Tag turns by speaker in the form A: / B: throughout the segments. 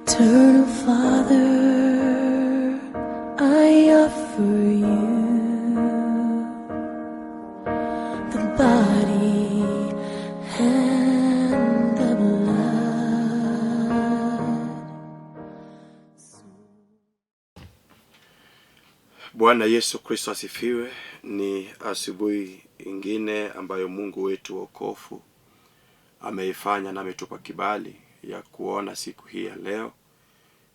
A: Eternal Father, I offer you the body and the blood.
B: Bwana Yesu Kristo asifiwe. Ni asubuhi ingine ambayo Mungu wetu wokofu ameifanya na ametupa kibali ya kuona siku hii ya leo,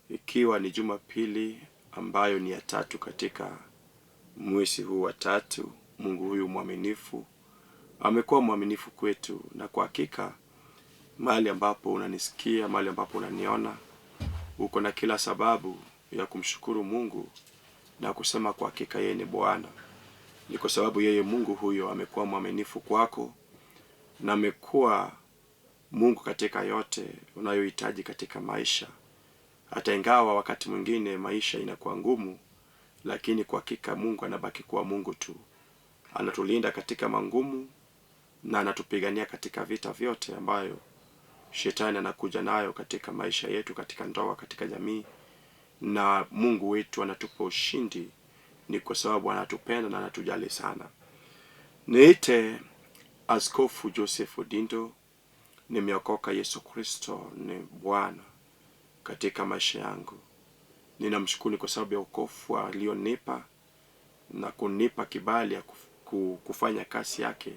B: ikiwa ni Jumapili ambayo ni ya tatu katika mwezi huu wa tatu. Mungu huyu mwaminifu amekuwa mwaminifu kwetu, na kwa hakika mahali ambapo unanisikia, mahali ambapo unaniona, uko na kila sababu ya kumshukuru Mungu na kusema kwa hakika yeye ni Bwana. Ni kwa sababu yeye Mungu huyo amekuwa mwaminifu kwako na amekuwa Mungu katika yote unayohitaji katika maisha. Hata ingawa wakati mwingine maisha inakuwa ngumu, lakini kwa hakika Mungu anabaki kuwa Mungu tu. Anatulinda katika mangumu na anatupigania katika vita vyote ambayo shetani anakuja nayo katika maisha yetu, katika ndoa, katika jamii. Na Mungu wetu anatupa ushindi, ni kwa sababu anatupenda na anatujali sana. Niite Askofu Joseph Odindo, nimeokoka. Yesu Kristo ni Bwana katika maisha yangu. Ninamshukuru kwa sababu ya wokovu alionipa na kunipa kibali ya kufanya kazi yake,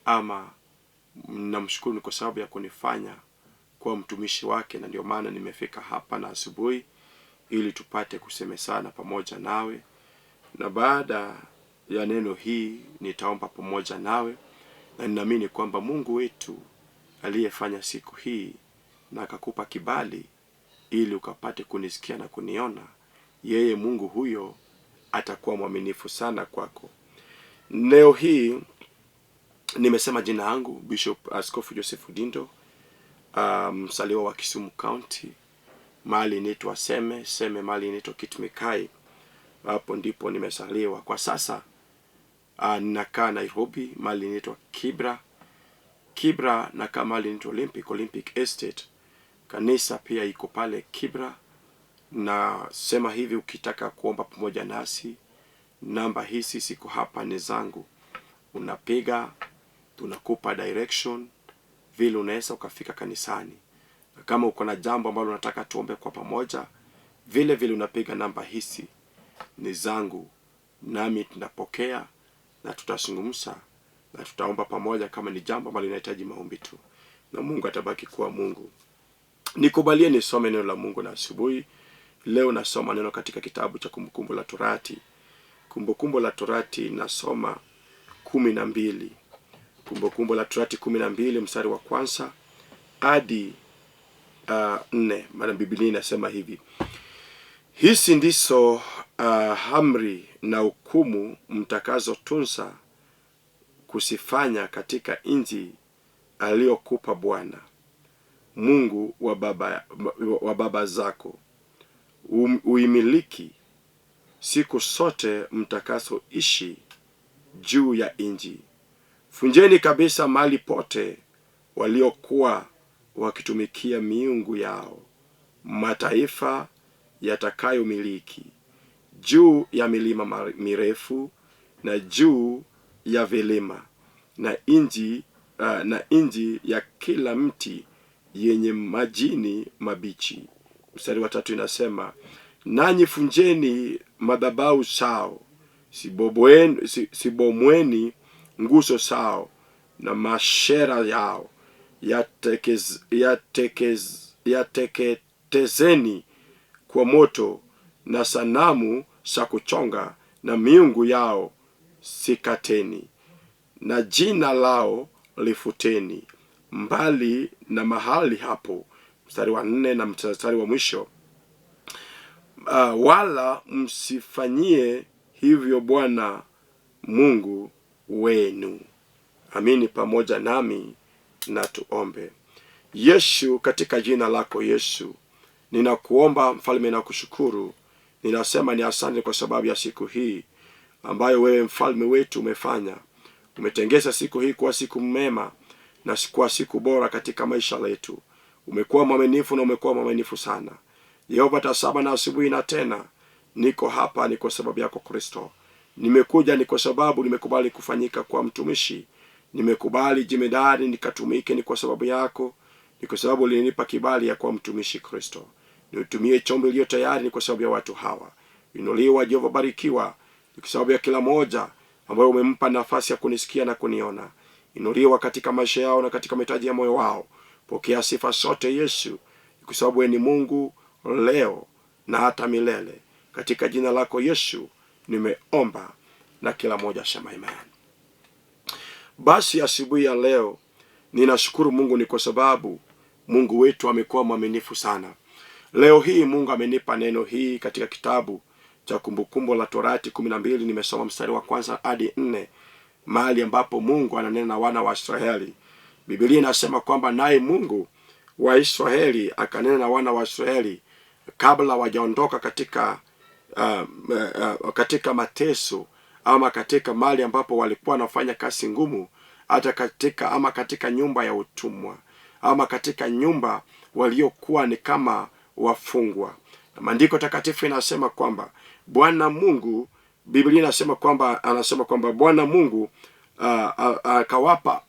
B: ama namshukuru kwa sababu ya kunifanya kuwa mtumishi wake, na ndio maana nimefika hapa na asubuhi ili tupate kusemesana pamoja nawe, na baada ya neno hii nitaomba pamoja nawe, na ninaamini kwamba Mungu wetu aliyefanya siku hii na akakupa kibali ili ukapate kunisikia na kuniona, yeye Mungu huyo atakuwa mwaminifu sana kwako. Leo hii nimesema jina langu Bishop Askofu Joseph Odindo, msaliwa wa Kisumu County, mahali inaitwa Seme Seme, mahali inaitwa Kitmikai, hapo ndipo nimesaliwa. Kwa sasa ninakaa Nairobi, mahali inaitwa Kibra Kibra, nakaa mahali inaitwa Olympic Olympic Estate. Kanisa pia iko pale Kibra. Na sema hivi, ukitaka kuomba pamoja nasi, namba hizi siko hapa, ni zangu, unapiga, tunakupa direction vile unaweza ukafika kanisani. Na kama uko na jambo ambalo unataka tuombe kwa pamoja, vile vile unapiga namba hizi ni zangu, nami tunapokea na tutazungumza na tutaomba pamoja, kama ni jambo ambalo linahitaji maombi tu, na Mungu atabaki kuwa Mungu. Nikubalie nisome neno la Mungu na asubuhi leo. Nasoma neno katika kitabu cha Kumbukumbu la Torati, Kumbukumbu la Torati nasoma 12, Kumbukumbu la Torati 12 mstari wa kwanza hadi 4. Maana Biblia inasema hivi: hizi ndizo amri na hukumu mtakazotunza kuzifanya katika nchi aliyokupa Bwana Mungu wa baba zako uimiliki siku zote mtakazoishi juu ya nchi. Vunjeni kabisa mahali pote waliokuwa wakitumikia miungu yao, mataifa yatakayomiliki juu ya milima mirefu na juu ya vilima na nchi ya kila mti yenye majini mabichi. Mstari wa 3 inasema, nanyi vunjeni madhabahu zao, sibomweni nguzo zao na mashera yao, yateketezeni kwa moto, na sanamu za kuchonga na miungu yao sikateni, na jina lao lifuteni mbali na mahali hapo. Mstari wa 4 na mstari wa mwisho, wala msifanyie hivyo Bwana Mungu wenu. Amini pamoja nami na tuombe. Yesu, katika jina lako Yesu, ninakuomba mfalme na kushukuru. Ninasema ni asante kwa sababu ya siku hii ambayo wewe mfalme wetu umefanya. Umetengeza siku hii kuwa siku mema na kuwa siku bora katika maisha letu. Umekuwa mwaminifu na umekuwa mwaminifu sana. Yehova, tazama na asubuhi na tena niko hapa, ni kwa sababu yako Kristo. Nimekuja ni kwa sababu nimekubali kufanyika kwa mtumishi, nimekubali jemedari nikatumike, ni kwa sababu yako, ni kwa sababu ulinipa kibali ya kuwa mtumishi Kristo. Nitumie chombo iliyo tayari, ni kwa sababu ya watu hawa. Inuliwa Jehova, barikiwa, ni kwa sababu ya kila moja ambayo umempa nafasi ya kunisikia na kuniona. Inuliwa katika maisha yao na katika mahitaji ya moyo wao. Pokea sifa sote Yesu, ni kwa sababu wewe ni Mungu leo na hata milele. Katika jina lako Yesu nimeomba, na kila moja sema amen. Basi asubuhi ya leo ninashukuru Mungu ni kwa sababu Mungu wetu amekuwa mwaminifu sana. Leo hii Mungu amenipa neno hii katika kitabu cha Kumbukumbu la Torati 12, nimesoma mstari wa kwanza hadi 4, mahali ambapo Mungu ananena na wana wa Israeli. Biblia inasema kwamba naye Mungu wa Israeli akanena na wana wa Israeli kabla wajaondoka katika mateso ama katika mahali ambapo walikuwa wanafanya kazi ngumu, hata katika ama katika nyumba ya utumwa ama katika nyumba waliokuwa ni kama wafungwa. Na maandiko takatifu inasema kwamba Bwana Mungu, Biblia inasema kwamba anasema kwamba Bwana Mungu akawapa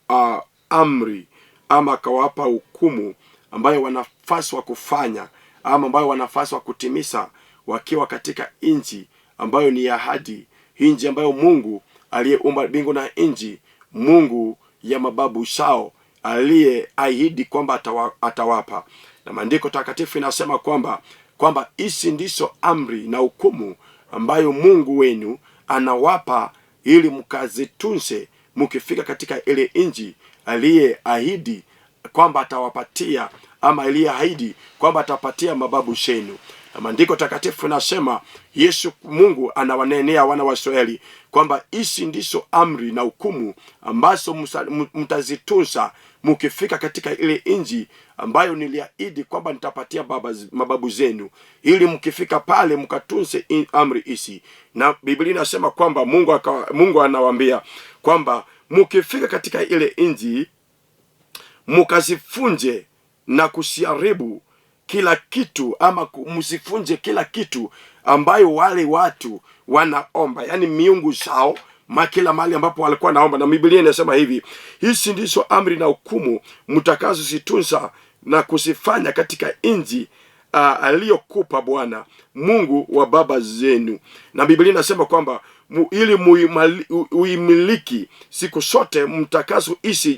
B: amri ama akawapa hukumu ambayo wanafaswa kufanya ama ambayo wanafaswa kutimiza wakiwa katika nchi ambayo ni ahadi, nchi ambayo Mungu aliyeumba mbingu na nchi, Mungu ya mababu zao aliyeahidi kwamba atawapa. Na maandiko takatifu inasema kwamba hizi ndizo amri na hukumu ambayo Mungu wenu anawapa ili mkazitunze mkifika katika ile nchi aliyeahidi kwamba atawapatia ama aliyeahidi kwamba atapatia mababu zenu. Na maandiko takatifu inasema Yesu Mungu anawanenea wana wa Israeli kwamba hizi ndizo amri na hukumu ambazo mtazitunza mkifika katika ile nchi ambayo niliahidi kwamba nitapatia mababu zenu, ili mkifika pale mkatunze amri hizi. Na Biblia inasema kwamba Mungu anawaambia kwamba mkifika katika ile nchi mkazifunje na kusiharibu kila kitu ama msifunje kila kitu ambayo wale watu wanaomba, yaani miungu zao, kila mahali ambapo walikuwa naomba. Na Biblia inasema hivi, hizi ndizo amri na hukumu mtakazozitunza na kuzifanya katika nchi aliyokupa Bwana Mungu wa baba zenu. Na Biblia inasema kwamba ili uimiliki siku zote mtakazo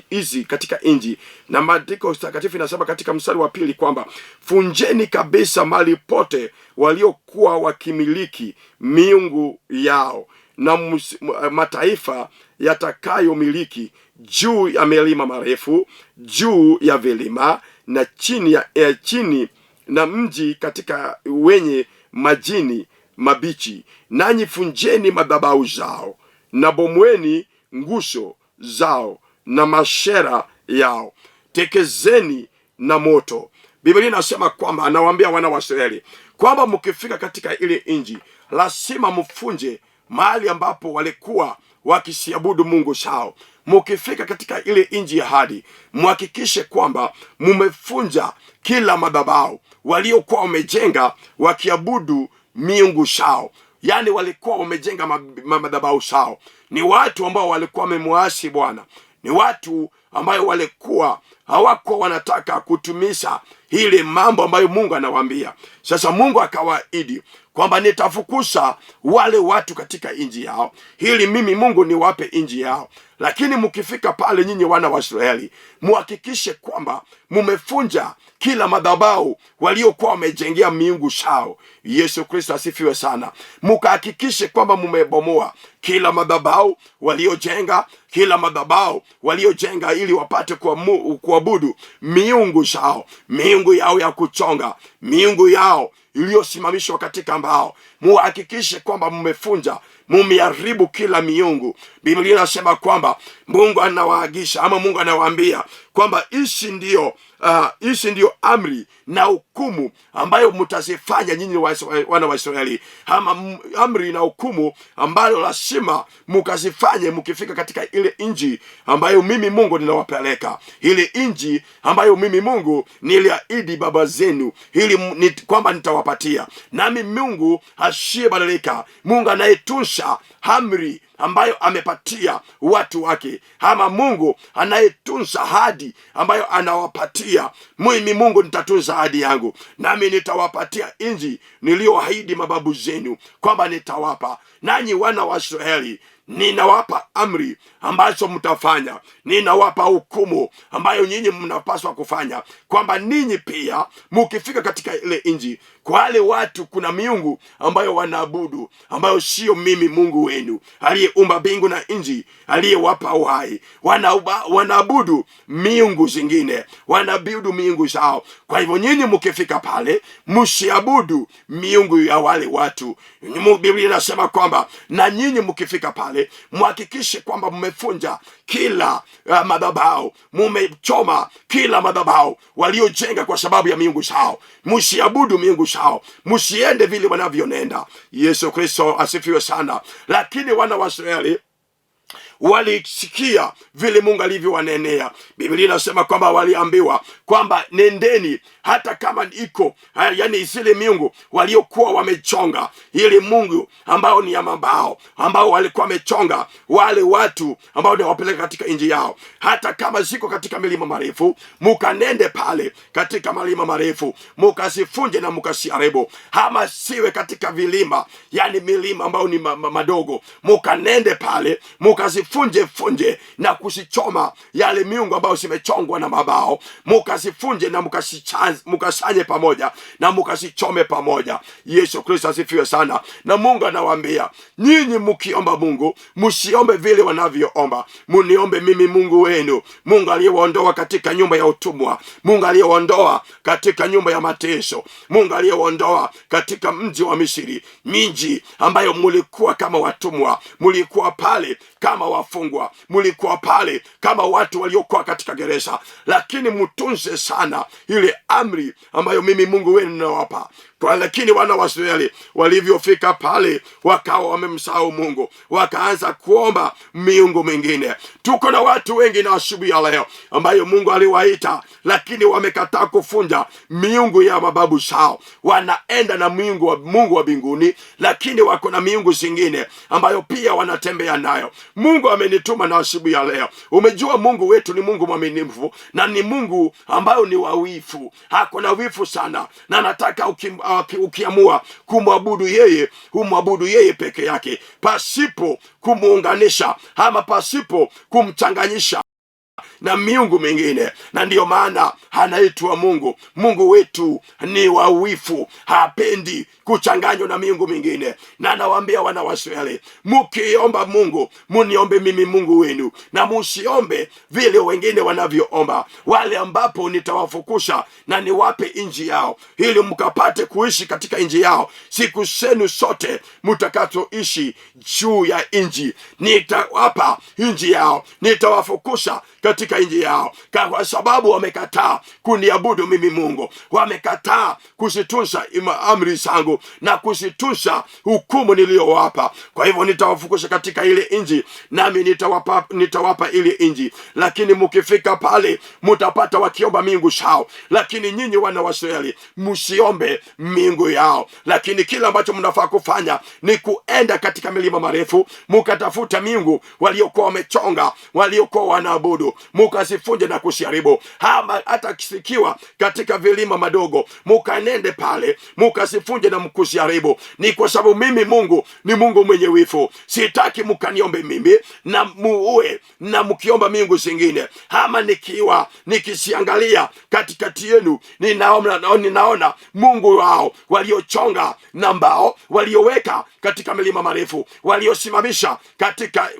B: hizi katika nchi. Na maandiko takatifu inasema katika mstari wa 2 kwamba funjeni kabisa mali pote waliokuwa wakimiliki miungu yao na mataifa yatakayomiliki juu ya milima marefu, juu ya vilima na chini ya chini na mji katika wenye majini mabichi. Nanyi funjeni madhabahu zao na bomweni nguso zao na mashera yao, tekezeni na moto. Biblia inasema kwamba anawaambia wana wa Israeli kwamba mkifika katika ile nchi lazima mfunje mahali ambapo walikuwa wakisiabudu Mungu zao. Mkifika katika ile nchi ya ahadi, muhakikishe kwamba mumefunja kila madhabahu waliokuwa wamejenga wakiabudu miungu zao. Yaani walikuwa wamejenga madhabahu zao. Ni watu ambao walikuwa wamemuasi Bwana, ni watu ambayo walikuwa hawakuwa wanataka kutumisha ile mambo ambayo Mungu anawaambia. Sasa Mungu akawaahidi kwamba nitafukuza wale watu katika nchi yao, ili mimi Mungu niwape nchi yao. Lakini mkifika pale nyinyi wana wa Israeli, muhakikishe kwamba mumefunja kila madhabahu waliokuwa wamejengea miungu zao. Yesu Kristo asifiwe sana. Mukahakikishe kwamba mumebomoa kila madhabahu waliojenga, kila madhabahu waliojenga ili wapate kuabudu miungu zao, miungu yao ya kuchonga, miungu yao iliyosimamishwa katika mbao. Muhakikishe kwamba mmefunja, mumeharibu kila miungu. Biblia inasema kwamba Mungu anawaagisha ama Mungu anawaambia kwamba hizi ndio amri na hukumu ambayo mtazifanya nyinyi wana wa Israeli, ama amri na hukumu ambayo lazima mukazifanye mkifika katika ile nchi ambayo mimi Mungu ninawapeleka, ile nchi ambayo mimi Mungu niliahidi baba zenu ili kwamba nitawapatia. Nami Mungu asiyebadilika, Mungu anayetunza amri ambayo amepatia watu wake, ama Mungu anayetunza ahadi ambayo anawapatia. Mimi Mungu nitatunza ahadi yangu, nami nitawapatia nchi niliyoahidi mababu zenu kwamba nitawapa. Nanyi wana wa Israeli, ninawapa amri ambazo mtafanya, ninawapa hukumu ambayo nyinyi mnapaswa kufanya, kwamba ninyi pia mukifika katika ile nchi, kwa wale watu kuna miungu ambayo wanaabudu, ambayo sio mimi Mungu wenu aliyeumba mbingu na nchi, aliyewapa uhai. Wanaabudu miungu zingine, wanaabudu miungu zao. Kwa hivyo nyinyi mkifika pale, msiabudu miungu ya wale watu. Biblia inasema kwamba na nyinyi mkifika pale, mhakikishe kwamba mmefunja kila madhabahu, mumechoma kila madhabahu waliojenga kwa sababu ya miungu zao. Msiabudu miungu zao, msiende vile wanavyonenda. Yesu Kristo asifiwe sana. Lakini wana wa Israeli walisikia vile Mungu alivyowanenea. Biblia inasema kwamba waliambiwa kwamba nendeni, hata kama iko yani zile miungu waliokuwa wamechonga, ili Mungu ambao ni ya mambao, ambao walikuwa wamechonga wale watu ambao ni wapeleka katika nchi yao, hata kama ziko katika milima marefu, mukanende pale katika milima marefu, mukazifunje na mukasiharibu, ama siwe katika vilima, yani milima ambao ni madogo, mukanende pale mukazifunje funje na kusichoma yale miungu ambayo zimechongwa na mabao, mukazifunje na mukasanye pamoja na mukasichome pamoja. Yesu Kristo asifiwe sana. Na Mungu anawaambia nyinyi, mkiomba Mungu msiombe vile wanavyoomba, muniombe mimi Mungu wenu, Mungu aliyewaondoa katika nyumba ya utumwa, Mungu aliyewaondoa katika nyumba ya mateso, Mungu aliyewaondoa katika mji wa Misri, miji ambayo mulikuwa kama watumwa, mulikuwa pale kama wafungwa, mulikuwa pale kama watu waliokuwa katika gereza, lakini mtunze sana ile amri ambayo mimi Mungu wenu nawapa. Kwa lakini wana wa Israeli walivyofika pale wakawa wamemsahau Mungu, wakaanza kuomba miungu mingine. Tuko na watu wengi na asubuhi ya leo ambayo Mungu aliwaita, lakini wamekataa kufunja miungu ya mababu zao. Wanaenda na Mungu wa mbinguni, lakini wako na miungu zingine ambayo pia wanatembea nayo. Mungu amenituma na asubuhi ya leo. Umejua Mungu wetu ni Mungu mwaminifu na ni Mungu ambayo ni wawifu, ako na wifu sana, na anataka ukiamua kumwabudu yeye, humwabudu yeye peke yake, pasipo kumuunganisha ama pasipo kumchanganyisha na miungu mingine, na ndiyo maana anaitwa Mungu. Mungu wetu ni wawifu, hapendi kuchanganywa na miungu mingine, na anawaambia wana wa Israeli, mukiomba Mungu muniombe mimi Mungu wenu, na musiombe vile wengine wanavyoomba, wale ambapo nitawafukusha na niwape nchi yao, ili mkapate kuishi katika nchi yao siku zenu sote mtakazoishi juu ya nchi. Nitawapa nchi yao, nitawafukusha katika nchi yao, kwa sababu wamekataa kuniabudu mimi Mungu, wamekataa kuzitunza amri zangu na kuzitunza hukumu niliyowapa. Kwa hivyo nitawafukusha katika ile nchi, nami nitawapa ile nchi, lakini mkifika pale mutapata wakiomba miungu zao, lakini nyinyi wana wa Israeli msiombe miungu yao. Lakini kila ambacho mnafaa kufanya ni kuenda katika milima marefu, mukatafuta miungu waliokuwa wamechonga, waliokuwa wanaabudu, mukazifunje na kusiharibu. Ama hata kisikiwa katika vilima madogo, mukanende pale mukazifunje na mkusiharibu. Ni kwa sababu mimi Mungu ni Mungu mwenye wifu, sitaki mukaniombe mimi na muue na mkiomba miungu zingine, ama nikiwa nikisiangalia katikati yenu ninaona Mungu wao waliochonga na mbao, walioweka katika milima marefu, waliosimamisha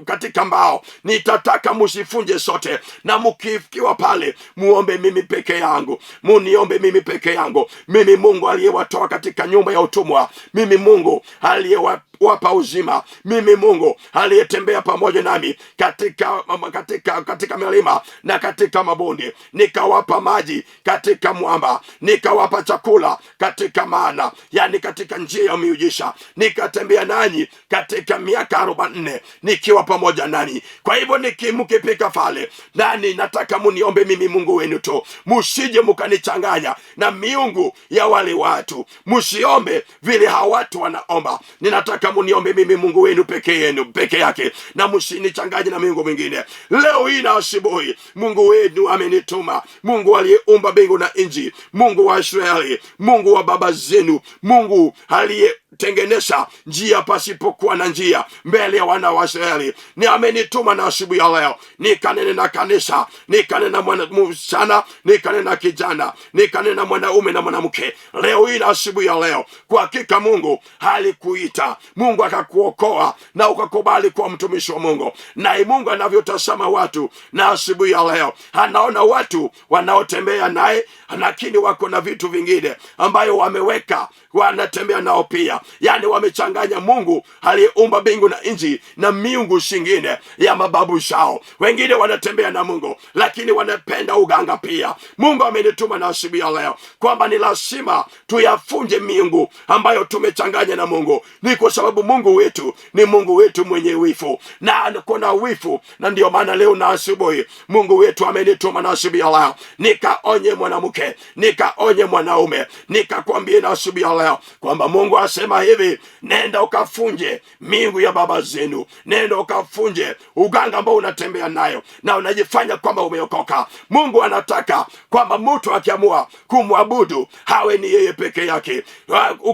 B: katika mbao. Nitataka musifunje sote na na mkifikiwa pale muombe mimi peke yangu, muniombe mimi peke yangu, mimi Mungu aliyewatoa katika nyumba ya utumwa, mimi Mungu aliyewapa uzima, mimi Mungu aliyetembea pamoja nami katika milima na katika mabonde, nikawapa maji katika mwamba, nikawapa chakula katika mana, yani katika njia ya miujiza, nikatembea nanyi katika miaka 44 nikiwa pamoja nanyi. Kwa hivyo mkipika pale nani, nataka muniombe mimi Mungu wenu tu, musije mukanichanganya na miungu ya wale watu, musiombe vile hawa watu wanaomba. Ninataka muniombe mimi Mungu wenu peke yenu peke yake, na msinichanganye na miungu mingine. Leo hii na asubuhi Mungu wenu amenituma, Mungu aliyeumba mbingu na nchi, Mungu wa Israeli, Mungu wa baba zenu, Mungu aliyetengeneza njia pasipokuwa na njia mbele ya wana wa Israeli, ni amenituma na asubuhi ya leo nikanene na kanisa, nikanene na msichana, nikanene na kijana, nikanene na mwanaume na mwanamke. Leo hii na asubuhi ya leo, kwa hakika Mungu alikuita, Mungu akakuokoa na ukakubali kuwa mtumishi wa Mungu. Naye Mungu anavyotazama watu na asubuhi ya leo, anaona watu wanaotembea naye, lakini wako na vitu vingine ambayo wameweka, wanatembea nao pia, yaani wamechanganya Mungu aliyeumba mbingu na nchi na miungu shingine ya mababu zao. Wengine wanatembea na Mungu lakini wanapenda uganga pia. Mungu amenituma na asubuhi ya leo kwamba ni lazima tuyafunje miungu ambayo tumechanganya na Mungu. Ni kwa sababu Mungu wetu ni Mungu wetu mwenye wivu na kuna wivu, na ndio maana leo na asubuhi Mungu wetu amenituma na asubuhi ya leo nikaonye mwanamke, nikaonye mwanaume, nikakwambie na asubuhi ya leo kwamba Mungu asema hivi, nenda ukafunje miungu ya baba zenu, nenda ukafunje uganga ambao unatembea nayo na unajifanya kwamba umeokoka. Mungu anataka kwamba mtu akiamua kumwabudu hawe ni yeye peke yake.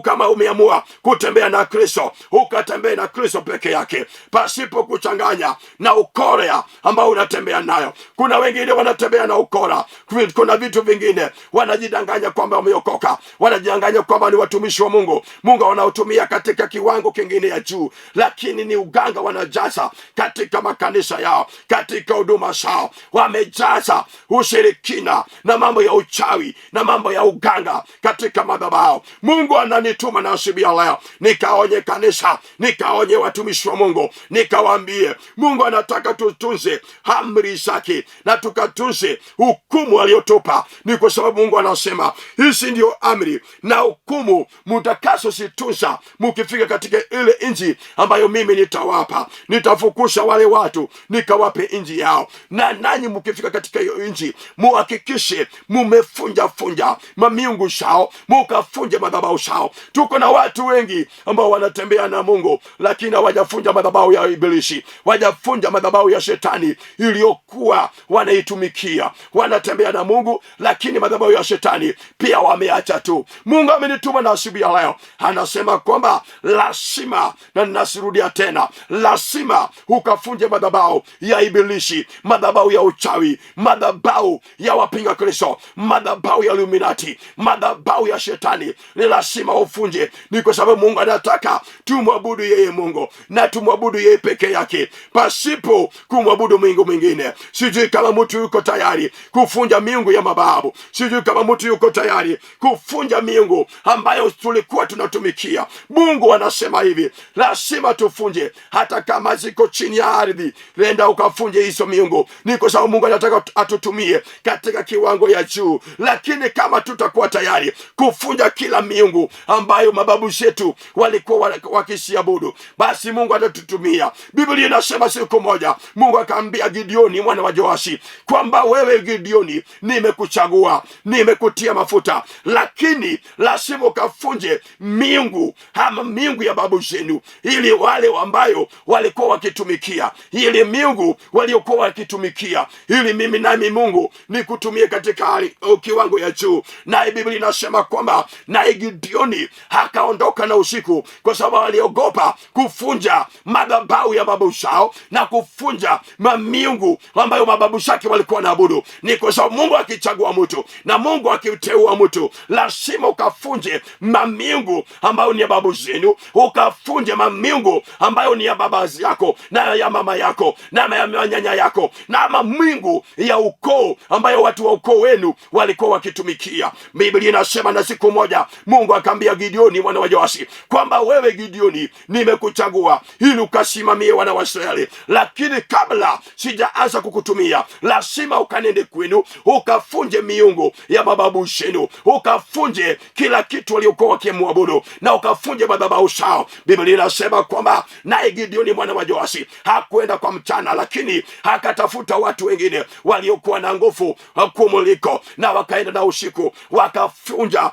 B: Kama umeamua kutembea na Kristo, ukatembee na Kristo peke yake, pasipo kuchanganya na ukorea ambao unatembea nayo. Kuna wengine wanatembea na ukora, kuna vitu vingine wanajidanganya kwamba wameokoka, wanajidanganya kwamba ni watumishi wa Mungu, Mungu wanaotumia katika kiwango kingine ya juu, lakini ni uganga wanajaza katika makanisa yao, katika huduma zao, wamejaza ushirikina na mambo ya uchawi na mambo ya uganga katika madhabahu. Mungu ananituma na asubuhi ya leo nikaonye kanisa, nikaonye watumishi wa Mungu, nikawaambie Mungu anataka tutunze amri zake na tukatunze hukumu aliyotupa. Ni kwa sababu Mungu anasema hizi ndio amri na hukumu mtakazozitunza mukifika katika ile nchi ambayo mimi nitawapa. Nitafukusha wale watu nikawape nchi yao, na nanyi mukifika katika hiyo nchi muhakikishe mumefunja funja mamiungu zao, mukafunje madhabahu zao. Tuko na watu wengi ambao wanatembea na Mungu lakini hawajafunja madhabahu ya Ibilisi, wajafunja madhabahu ya shetani iliyokuwa wanaitumikia. Wanatembea na Mungu lakini madhabahu ya shetani pia wameacha tu. Mungu amenituma na asubuhi ya leo, anasema kwamba lazima, na nasirudia tena, lazima ukafunje madhabahu ya Ibilisi, madhabahu ya uchawi, madhabahu ya wapinga Kristo, madhabahu ya Illuminati, madhabahu ya shetani, ni lazima ufunje. Ni kwa sababu Mungu anataka tumwabudu yeye Mungu na tumwabudu yeye peke yake, pasipo kumwabudu miungu mwingine. Sijui kama mtu yuko tayari kufunja miungu ya mababu, sijui kama mtu yuko tayari kufunja miungu ambayo tulikuwa tunatumikia. Mungu anasema hivi, lazima tufunje, hata kama ziko chini ya ardhi, nenda ukafunje hizo miungu. Ni kwa sababu Mungu anataka atutumie katika kiwango ya juu, lakini kama tutakuwa tayari kufunja kila miungu ambayo mababu zetu walikuwa wakisiabudu, basi Mungu atatutumia. Biblia inasema siku moja Mungu akaambia Gideoni mwana wa Joashi kwamba wewe Gideoni, nimekuchagua, nimekutia mafuta, lakini lazima ukafunje miungu ama miungu ya babu zenu, ili wale ambayo walikuwa wakitumikia, ili miungu waliokuwa wakitumikia, ili mimi nami Mungu nikutumie katika hali kiwango ya juu. Naye Biblia inasema kwamba naye Gideoni akaondoka na usiku, kwa sababu aliogopa kufunja madhabahu ya babu zao na kufunja mamiungu ambayo mababu zake walikuwa naabudu. Ni kwa sababu Mungu akichagua mtu na Mungu akiteua mtu, lazima ukafunje mamiungu ambayo ni ni ya babu zenu, ukafunje mamiungu ambayo ni ya baba yako na ya mama yako na ya nyanya yako na mamingu ya ukoo ambayo watu wa ukoo wenu walikuwa wakitumikia. Biblia inasema, na siku moja Mungu akaambia Gideoni mwana wa Joasi kwamba wewe Gideoni, nimekuchagua ili ukasimamie wana wa Israeli, lakini kabla sijaanza kukutumia lazima ukanende kwenu ukafunje miungu ya mababu zenu, ukafunje kila kitu waliokuwa wakimwabudu na ukafunje madhabahu zao. Biblia inasema kwamba naye Gideoni mwana wa Joasi hakwenda kwa mchana, lakini akatafuta watu wengine waliokuwa na nguvu kumuliko, na wakaenda na usiku wakafunja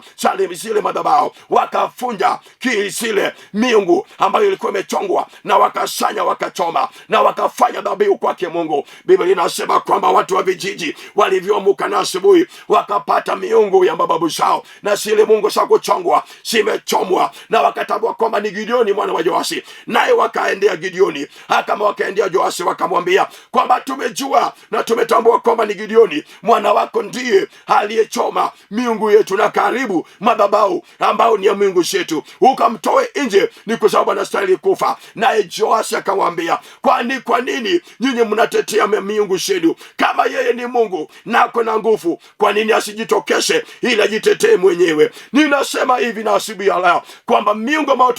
B: zile madhabahu, wakafunja zile miungu ambayo ilikuwa imechongwa, na wakasanya wakachoma, na wakafanya dhabihu kwake Mungu. Biblia inasema kwamba watu wa vijiji walivyoamuka na asubuhi wakapata miungu ya mababu zao na zile mungu za kuchongwa zimechomwa, na wakatambua kwamba ni Gideoni mwana wa Joasi. Naye wakaendea Gideoni akama wakaendea Joasi wakamwambia kwamba tumejua na tumetambua kwamba ni Gideoni mwana wako ndiye aliyechoma miungu yetu na karibu madhabahu ambao ni ya miungu zetu, ukamtoe nje, ni kwa sababu anastahili kufa. Naye Joasi akamwambia, kwani kwa nini nyinyi mnatetea miungu zenu? Kama yeye ni Mungu na ako na nguvu, kwa nini asijitokeshe ili ajitetee mwenyewe? Ninasema hivi na asubuhi ya leo kwamba miungu ambayo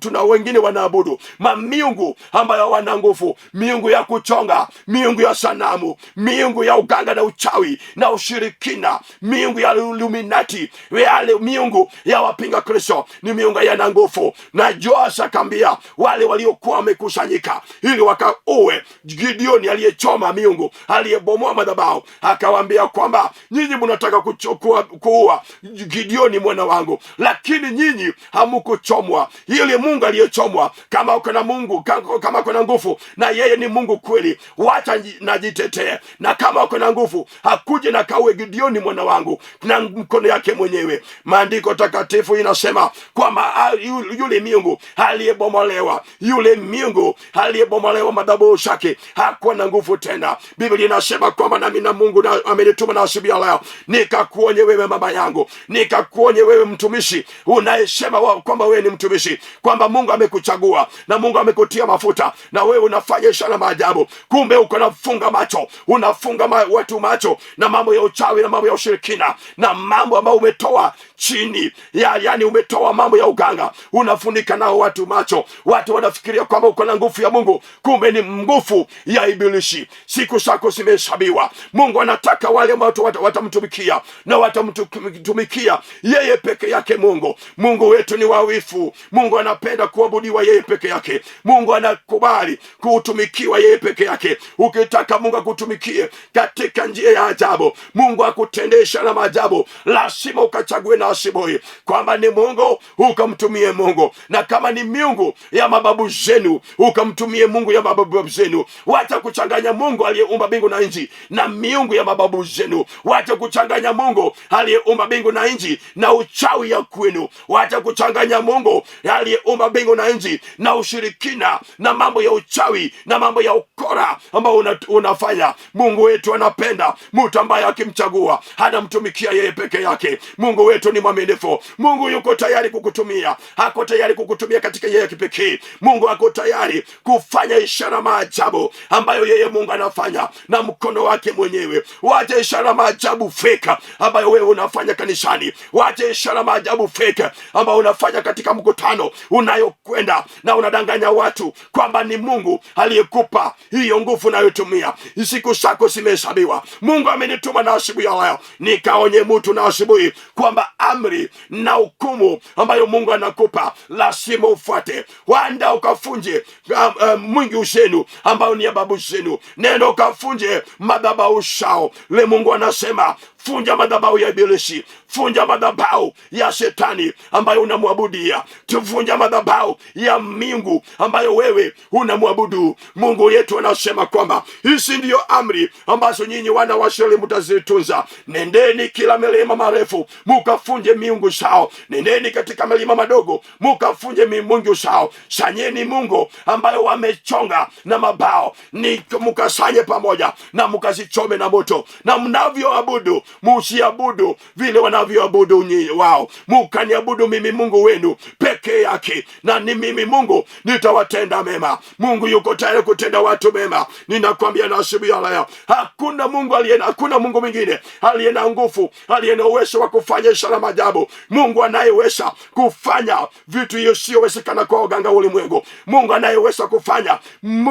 B: tuna wengine wanaabudu mamiungu ambayo wana nguvu, miungu ya kuchonga, miungu ya sanamu, miungu ya uganga na uchawi na ushirikina, miungu ya Illuminati, yale miungu ya wapinga Kristo, ni miungu yana nguvu. Na Joas akaambia wale waliokuwa wamekusanyika ili wakaue Gideoni aliyechoma miungu, aliyebomoa madhabahu, akawaambia kwamba nyinyi mnataka kuua Gideoni mwana wangu, lakini nyinyi hamukuchomwa. Yule Mungu aliyechomwa, kama uko na Mungu, kama uko na nguvu na yeye ni Mungu kweli, wacha najitetee, na kama uko na nguvu akuje na kaue Gideoni mwana wangu na mkono yake mwenyewe. Maandiko takatifu inasema kwamba yule miungu aliyebomolewa, yule miungu aliyebomolewa madhabahu zake hakuwa na nguvu tena. Biblia inasema kwamba nami na Mungu na amenituma na asubuhi ya leo nikakuonye wewe mama yangu, nikakuonye wewe mtumishi unayesema kwamba wewe ni mtumishi, kwamba Mungu amekuchagua na Mungu amekutia mafuta na wewe unafanya ishara maajabu, kumbe uko nafunga macho, unafunga watu macho na mambo ya uchawi na mambo ya ushirikina na mambo ambayo umetoa chini ya, yani umetoa mambo ya uganga, unafunika nao watu macho. Watu wanafikiria kwamba uko na nguvu ya Mungu, kumbe ni nguvu ya Ibilisi. Siku zako zimehesabiwa. Mungu anataka wale ambao watamtumikia na watamtumikia yeye peke yake. Mungu wetu ni wawifu. Mungu anapenda kuabudiwa yeye peke yake. Mungu anakubali kutumikiwa yeye peke yake. Ukitaka Mungu akutumikie katika njia ya ajabu, Mungu akutendesha na maajabu, lazima ukachague na asubuhi kwamba ni Mungu, ukamtumie Mungu, na kama ni miungu ya mababu zenu, ukamtumie Mungu ya mababu zenu. Wacha kuchanganya Mungu aliyeumba mbingu na nchi na miungu ya mababu zenu. Wacha kuchanganya Mungu aliyeumba mbingu na nchi na uchawi ya kwenu. Wacha kuchanganya Mungu aliyeumba mbingu na nchi na ushirikina na mambo ya uchawi na mambo ya ukora ambao unafanya. Mungu wetu anapenda mtu ambaye akimchagua anamtumikia yeye peke yake. Mungu wetu ni mwaminifu. Mungu yuko tayari kukutumia, ako tayari kukutumia katika yeye kipekee. Mungu ako tayari kufanya ishara maajabu ambayo yeye Mungu anafanya na mkono wake mwenyewe. Wache ishara maajabu fake ambayo wewe unafanya kanisani. Wache ishara maajabu fake ambayo unafanya katika mkutano unayokwenda na unadanganya watu kwamba ni Mungu aliyekupa hiyo nguvu unayotumia. Siku zako zimehesabiwa. Mungu amenituma na asubuhi ya leo nikaonye mtu na asubuhi kwamba amri na hukumu ambayo Mungu anakupa lazima ufuate. Wanda ukafunje mwingi usenu ambao ni ya babu zenu, nenda ukafunje madhabahu zao. Le Mungu anasema funja madhabahu ya Ibilisi, funja madhabahu ya shetani ambayo unamwabudia, tufunja madhabahu ya miungu ambayo wewe unamwabudu. Mungu yetu anasema kwamba hizi ndiyo amri ambazo nyinyi wana wa Israeli mtazitunza. Nendeni kila milima marefu mukafunje miungu zao, nendeni katika milima madogo mukafunje miungu zao. Sanyeni Mungu ambayo wamechonga na mabao, ni mukasanye pamoja na mukazichome na moto, na mnavyoabudu Musiabudu vile wanavyoabudu nyinyi wao, mukaniabudu mimi Mungu wenu peke yake, na ni mimi Mungu nitawatenda mema. Mungu yuko tayari kutenda watu mema. Ninakwambia na asubuhi ya leo, hakuna Mungu aliye, hakuna Mungu mwingine aliye na nguvu, aliye na uwezo wa kufanya ishara maajabu. Mungu anayeweza kufanya vitu isiyowezekana kwa waganga wa ulimwengu, Mungu anayeweza kufanya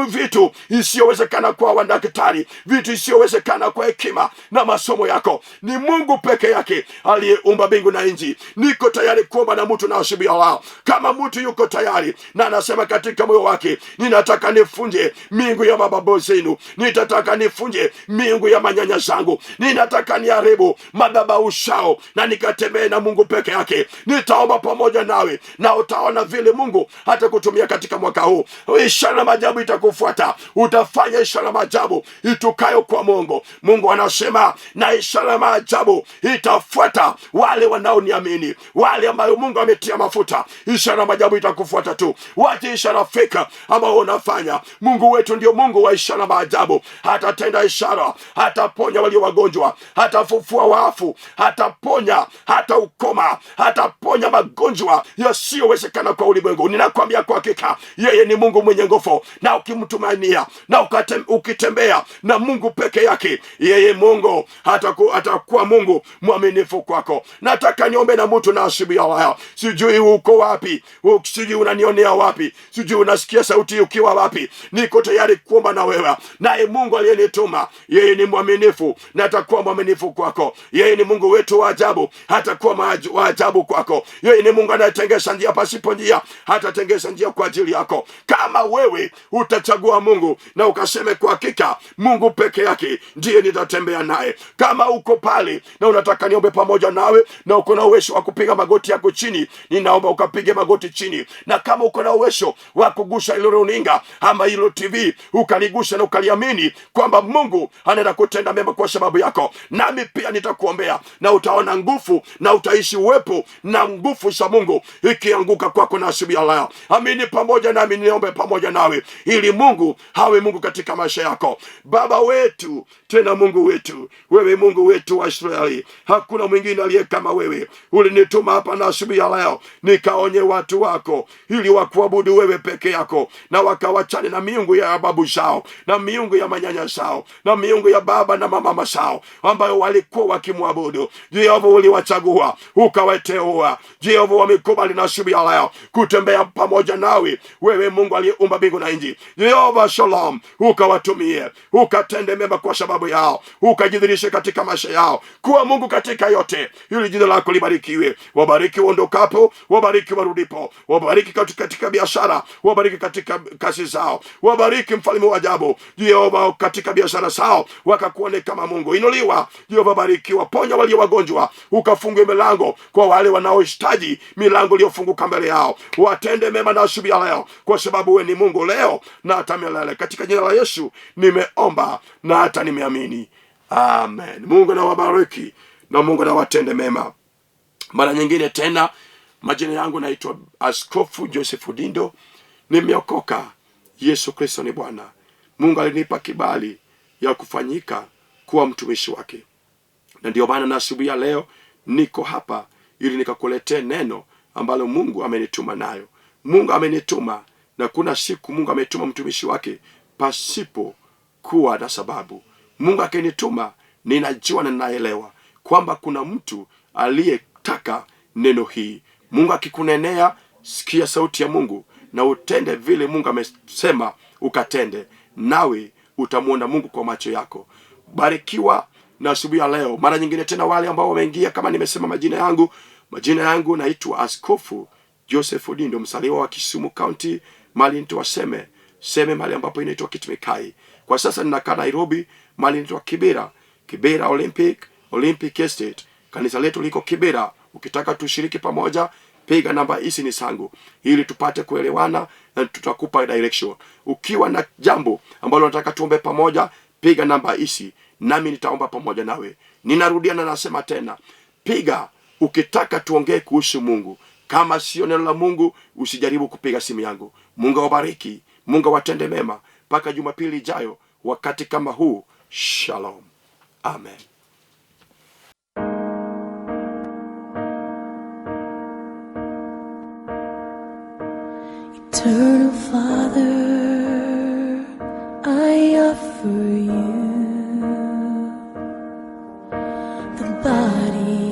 B: vitu isiyowezekana kwa wadaktari, vitu isiyowezekana kwa hekima na masomo yako. Ni Mungu peke yake aliyeumba mbingu na nchi. Niko tayari kuomba na mtu na asubuhi ya leo. Kama mtu yuko tayari na anasema katika moyo wake, ninataka nifunje miungu ya mababu zenu, nitataka nifunje miungu ya manyanya zangu, ninataka niharibu madhabahu zao na nikatembee na Mungu peke yake, nitaomba pamoja nawe na utaona vile Mungu hata kutumia katika mwaka huu. Ishara na maajabu itakufuata, utafanya ishara na maajabu itukayo kwa Mungu. Mungu anasema na ishara na maajabu itafuata wale wanaoniamini, wale ambayo Mungu ametia mafuta. Ishara na maajabu itakufuata tu, wache ishara fake ambao unafanya. Mungu wetu ndio Mungu wa ishara na maajabu, hatatenda ishara, hataponya walio wagonjwa, hatafufua wafu, hataponya hata ukoma, hataponya magonjwa yasiyowezekana kwa ulimwengu. Ninakwambia kwa hakika, yeye ni Mungu mwenye nguvu, na ukimtumainia na ukitembea na Mungu peke yake, yeye Mungu atakuwa Mungu mwaminifu kwako. Nataka niombe na mtu na asubuhi ya leo, sijui uko wapi, sijui unanionea wapi, sijui unasikia sauti ukiwa wapi. Niko tayari kuomba na wewe, naye Mungu aliyenituma yeye ni mwaminifu na atakuwa mwaminifu kwako. Yeye ni Mungu wetu wa ajabu, hatakuwa wa ajabu kwako. Yeye ni Mungu anayetengeza njia pasipo njia, hatatengeza njia kwa ajili yako. Kama wewe utachagua Mungu na ukaseme kwa hakika Mungu peke yake ndiye nitatembea naye. Kama uko pale na unataka niombe pamoja nawe na uko na uwezo wa kupiga magoti yako chini, ninaomba ukapige magoti chini. Na kama uko na uwezo wa kugusa ilo runinga ama ilo TV ukaligusa na ukaliamini kwamba Mungu anaenda kutenda mema kwa sababu yako, nami pia nitakuombea na utaona nguvu na utaishi uwepo na nguvu za Mungu ikianguka kwako na asubuhi ya leo. Amini pamoja nami, niombe pamoja nawe ili Mungu hawe Mungu katika maisha yako. Baba wetu tena Mungu wetu, wewe Mungu wetu wa Israeli, hakuna mwingine aliye kama wewe. Ulinituma hapa na asubuhi ya leo nikaonye watu wako ili wakuabudu wewe peke yako, na wakawachane na miungu ya babu zao na miungu ya manyanya zao na miungu ya baba na mama zao ambayo walikuwa wakimwabudu. Jehova, uliwachagua ukawateua. Jehova, wamekubali na asubuhi ya leo kutembea pamoja nawe, wewe Mungu aliyeumba mbingu na nchi. Jehova Shalom, ukawatumie ukatende mema kwa sababu yao, ukajidhihirishe katika maisha yao, kuwa Mungu katika yote, ili jina lako libarikiwe. Wabariki waondokapo, wabariki warudipo, wabariki katika biashara, wabariki katika kazi zao, wabariki mfalme wa ajabu Jehova, katika biashara zao wakakuone kama Mungu. Inuliwa Jehova, barikiwa, ponya walio wagonjwa, ukafungue milango kwa wale wanaohitaji milango iliyofunguka mbele yao. Watende mema na asubuhi ya leo, kwa sababu wewe ni Mungu leo na hata milele. Katika jina la Yesu nimeomba na hata nimeamini, amen. Mungu na wabariki na Mungu na watende mema. Mara nyingine tena, majina yangu naitwa Askofu Joseph Dindo, nimeokoka. Yesu Kristo ni Bwana. Mungu alinipa kibali ya kufanyika kuwa mtumishi wake, na ndio maana na asubuhi ya leo niko hapa ili nikakuletee neno ambalo Mungu amenituma nayo. Mungu amenituma, na kuna siku Mungu ametuma mtumishi wake pasipo kuwa na sababu. Mungu akinituma, ninajua na ninaelewa kwamba kuna mtu aliyetaka neno hii. Mungu akikunenea, sikia sauti ya Mungu na utende vile Mungu amesema ukatende, nawe utamwona Mungu kwa macho yako. Barikiwa na asubuhi ya leo. Mara nyingine tena, wale ambao wameingia, kama nimesema majina yangu naitwa Askofu Joseph Odindo, msaliwa wa Kisumu County, mahali inaitwa Seme Seme, mahali ambapo inaitwa Kitmikai. Kwa sasa ninakaa Nairobi, mahali inaitwa Kibera, Kibera Olympic Estate. Kanisa letu liko Kibera. Ukitaka tushiriki pamoja, piga namba hizi ni zangu, ili tupate kuelewana na tutakupa direction. Ukiwa na jambo ambalo unataka tuombe pamoja, piga namba hizi, nami nitaomba pamoja nawe. Ninarudia na nasema tena, piga ukitaka tuongee kuhusu Mungu. Kama sio neno la Mungu, usijaribu kupiga simu yangu. Mungu awabariki, Mungu awatende mema. Mpaka Jumapili ijayo wakati kama huu. Shalom, amen.
A: Eternal Father, I offer you the body